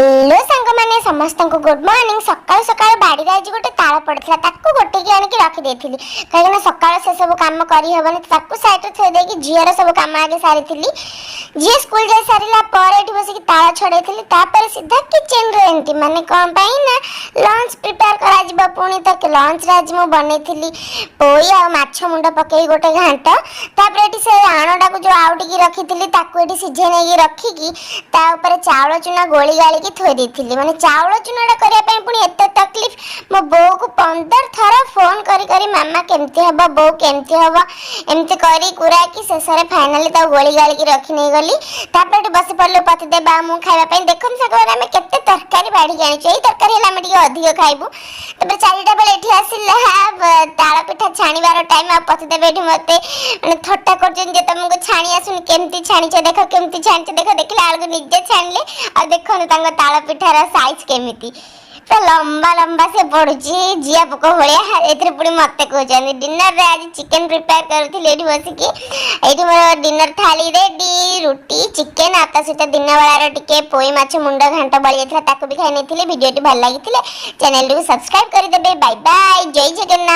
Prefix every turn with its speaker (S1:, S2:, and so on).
S1: Hello ସାଙ୍ଗମାନେ, ସମସ୍ତଙ୍କୁ good morning. ସକାଳୁ ସକାଳୁ ବାଡ଼ିରେ ଆଜି ଗୋଟେ ତାଳ ପଡ଼ିଥିଲା, ତାକୁ ଗୋଟେଇକି ଆଣିକି ରଖିଦେଇଥିଲି, କାହିଁକିନା ସକାଳୁ ସେସବୁ କାମ କରିହେବନି। ତାକୁ ସାଇଡ଼୍ରେ ଥୋଇ ଦେଇକି ଝିଅର ସବୁ କାମ ଆଗେ ସାରିଥିଲି। ଝିଅ ସ୍କୁଲ ଯାଇ ସାରିଲା ପରେ ଏଠି ବସିକି ତାଳ ଛଡ଼େଇଥିଲି। ତାପରେ ସିଧା କିଚେନ୍ରେ ଏମିତି, ମାନେ କ'ଣ ପାଇଁ ନା ଲଞ୍ଚ ପ୍ରିପେୟାର କରାଯିବ ପୁଣି। ତ ଲଞ୍ଚରେ ଆଜି ମୁଁ ବନେଇଥିଲି ପୋଇ ଆଉ ମାଛ ମୁଣ୍ଡ ପକେଇ ଗୋଟେ ଘାଣ୍ଟ। ତାପରେ ଏଠି ସେ ଆଣଟାକୁ ଯେଉଁ ଆଉଟିକି ରଖିଥିଲି, ତାକୁ ଏଠି ସିଝେଇ ନେଇକି ରଖିକି ତା ଉପରେ ଚାଉଳ ଚୁନା ଗୋଳି ଗାଳିକି ଥୋଇ ଦେଇଥିଲି। ମାନେ ଚାଉଳ ଚୁନାଟା କରିବା ପାଇଁ ପୁଣି ଏତେ ତକଲିଫ। ମୋ ବୋଉକୁ 15 ଥର ଫୋନ୍ କରି କରି, ମାମା କେମିତି ହବ, ବୋଉ କେମିତି ହବ, ଏମିତି କରି କୁରାକି ଶେଷରେ ଫାଇନାଲି ତାକୁ ଗୋଳି ଗାଳିକି ରଖି ନେଇଗଲି। ତାପରେ ଏଠି ବସି ପଡ଼ିଲୁ ପତିଦେବ ଆଉ ମୁଁ ଖାଇବା ପାଇଁ। ଦେଖନ୍ତୁ ସାଙ୍ଗମାନେ, ଆମେ କେତେ ତରକାରୀ ବାଢ଼ିକି ଆଣିଛୁ। ଏଇ ତରକାରୀ ହେଲେ ଆମେ ଟିକେ ଅଧିକ ଖାଇବୁ। ତାପରେ 4ଟା ବେଳେ ଏଠି ଆସିଲା ତାଳ ପିଠା ଛାଣିବାର ଟାଇମ୍। ଆଉ ପତିଦେବ ଏଠି ମୋତେ ମାନେ ଥଟ୍ଟା କରୁଛନ୍ତି ଯେ ତମକୁ ଛାଣି ଆସୁନି, କେମିତି ଛାଣିଛ ଦେଖ, କେମିତି ଛାଣିଛ ଦେଖ। ଦେଖିଲା ବେଳକୁ ନିଜେ ଛାଣିଲେ। ଆଉ ଦେଖନ୍ତୁ ତାଙ୍କ ତାଳ ପିଠାର ସାଇଜ୍ କେମିତି, ତ ଲମ୍ବା ଲମ୍ବା ସେ ପଡୁଛି ଜିଆ ପୋକ ଭଳିଆ। ଏଥିରେ ପୁଣି ମତେ କହୁଛନ୍ତି। ଡିନରରେ ଆଜି ଚିକେନ ପ୍ରିପେୟାର କରୁଥିଲି ଏଠି ବସିକି। ଏଇଠି ମୋର ଡିନର ଥାଳି ରେଡି, ରୁଟି, ଚିକେନ ଆଉ ତା ସହିତ ଦିନ ବେଳାର ଟିକେ ପୋଇ ମାଛ ମୁଣ୍ଡ ଘାଣ୍ଟ ବଳି ଯାଇଥିଲା, ତାକୁ ବି ଖାଇ ନେଇଥିଲି। ଭିଡ଼ିଓଟି ଭଲ ଲାଗିଥିଲେ ଚ୍ୟାନେଲଟିକୁ ସବସ୍କ୍ରାଇବ କରିଦେବେ। ବାଇ ବାଇ, ଜୟ ଜଗନ୍ନାଥ।